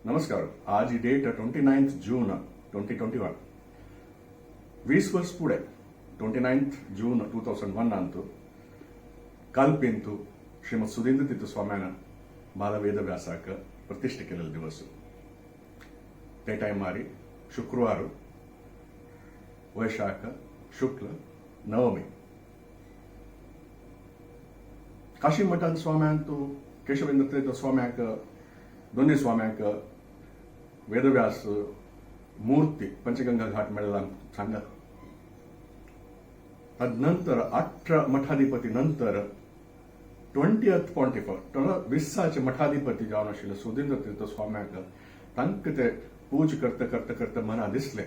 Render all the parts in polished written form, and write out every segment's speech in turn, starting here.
नमस्कार. आज ही डेट 29 जून 2021. 20 वर्स फुडें 29 जून 2001 कल्पिंतु श्रीमद सुधींद्र तीर्थ स्वाम्यान बालवेदव्यासाक प्रतिष्ठे केलेलो दिवस. ते टायमार शुक्रवार, वैशाख शुक्ल नवमी. काशी मठान स्वाम्यांक तूं केशवेंद्र तीर्थ स्वाम्याक, दोन्ही स्वाम्यांक वेदव्यास मूर्ती पंचगंगा घाट मेळ्ळा सांगा. तदनंतर 18 मठाधिपती नंतर 20th पॉन्टिफ, 20चे मठाधिपती जावन आशिल्ले सुधींद्र तीर्थ स्वाम्याक तांकां ते पूज करता करता करता मना दिसले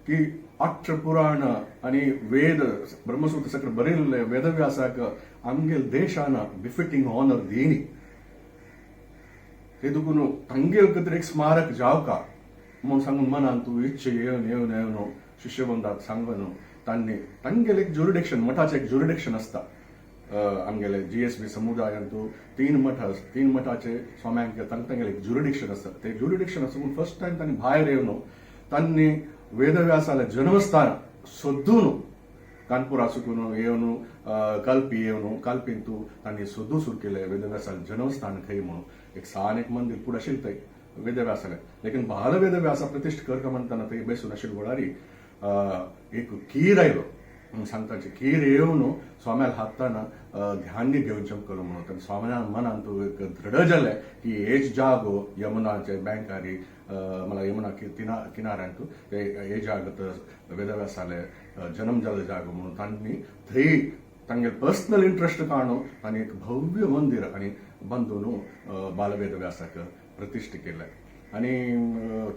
की 18 पुराण आणि वेद, ब्रह्मसूत्र सगळं बरयल्ले वेदव्यासाक आमगेल देशान बिफिटींग ऑनर दिनी. ते देखून तांगेल खंय एक स्मारक जावका म्हणून सांगून मनान तूं इच्छे येवन येवन येवन शिष्यबंधाक सांगून तांणी तांगेल एक ज्युरिडिक्शन, मठाचें एक ज्युरिडिक्शन आसता. आमगेले जीएसबी समुदायांतू तीन मठ, तीन मठाचे स्वाम्यांक तांगेले एक ज्युरिडिक्शन आसता. ते ज्युरिडिक्शन आसा पूण फर्स्ट टायम तांणी भायर येवन तांणी वेदव्यासाले जन्मस्थान सोदून कानपुरा सुकून येवन कल्पी येवन कल्पींतू तांणी सोदू सुरू केले वेदव्यासाले जन्मस्थान खंय म्हणून. एक सान एक मंदिर फुडें आशिल्लें थंय वेदव्यासाले, लेकिन बाल वेदव्यासा प्रतिष्ठा करता म्हणटाना थंय बेसून आशिल्ले वळारी एक कीर आयलो म्हणून सांगता. कीर येवन स्वाम्याला हातान ध्यान घेवन चमकलो म्हणून स्वाम्या मनान तूं एक दृढ जालें की हेच जागो यमुनाचे बँकारी मला यमुना किनाऱ्यांत ते हे जागत वेदव्यासाले जन्म जाल्लो जागो म्हणून तांणी थंय तांगे पर्सनल इंट्रस्ट काडून तांणी एक भव्य मंदिर आनी बांदून बालवेदव्यासाक प्रतिष्ठा केलें. आणि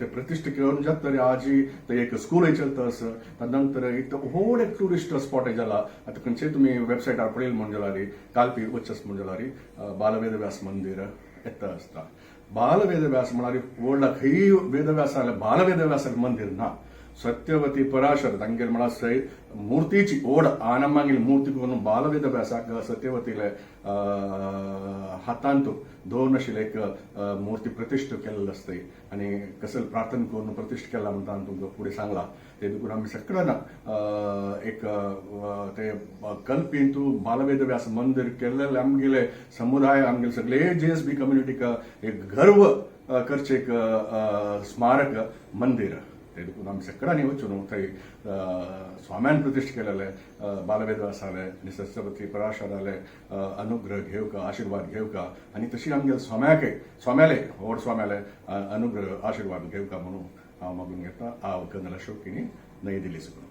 ते प्रतिष्ठा करून जात तरी आजी ते एक स्कूलय चलता आसा. नंतर एक व्हड एक टुरिस्ट स्पॉट जाला. आतां खंयचे तुमी वेबसायटार पळयली म्हण जाल्यार, कालपी वचस म्हण जाल्यार बालवेदव्यास मंदिर येता आसता. बालवेदव्यास म्हळ्यार व्हडला खंय वेदव्यास जाल्यार बालवेदव्यास मंदिर ना. सत्यवती पराशर तांगेर म्हळ्यार सय मूर्तीची ओड आनमांगेली मूर्ती करून बालवेदव्यासाक सत्यवतीले हातांत दोन आशिल्ले एक मूर्ती प्रतिष्ठा केल्ली आसता आनी कसल प्रार्थना करून प्रतिष्ठा केला म्हणटा तुमकां फुडें सांगला. ते देखून आमी सगळ्यांना एक ते कल्पींतू बालवेदव्यास मंदिर केल्लेले आमगेले समुदाय, आमगेले सगळे जीएसबी कम्युनिटीक एक गर्व करचे एक स्मारक मंदिर. ते देखून आमी सगळ्यांनी वचून थंय स्वाम्यान प्रतिष्ठा केलेले बालवेदव्यासाले आनी सत्यवती पराशराले अनुग्रह घेवका, आशिर्वाद घेवका आनी तशी आमगे स्वाम्याकय, स्वाम्याले, व्हड स्वाम्याले अनुग्रह आशिर्वाद घेवका म्हणून हांव मागून घेता. हांव कर्नल अशोक किनी, नई दिल्ली सुकून.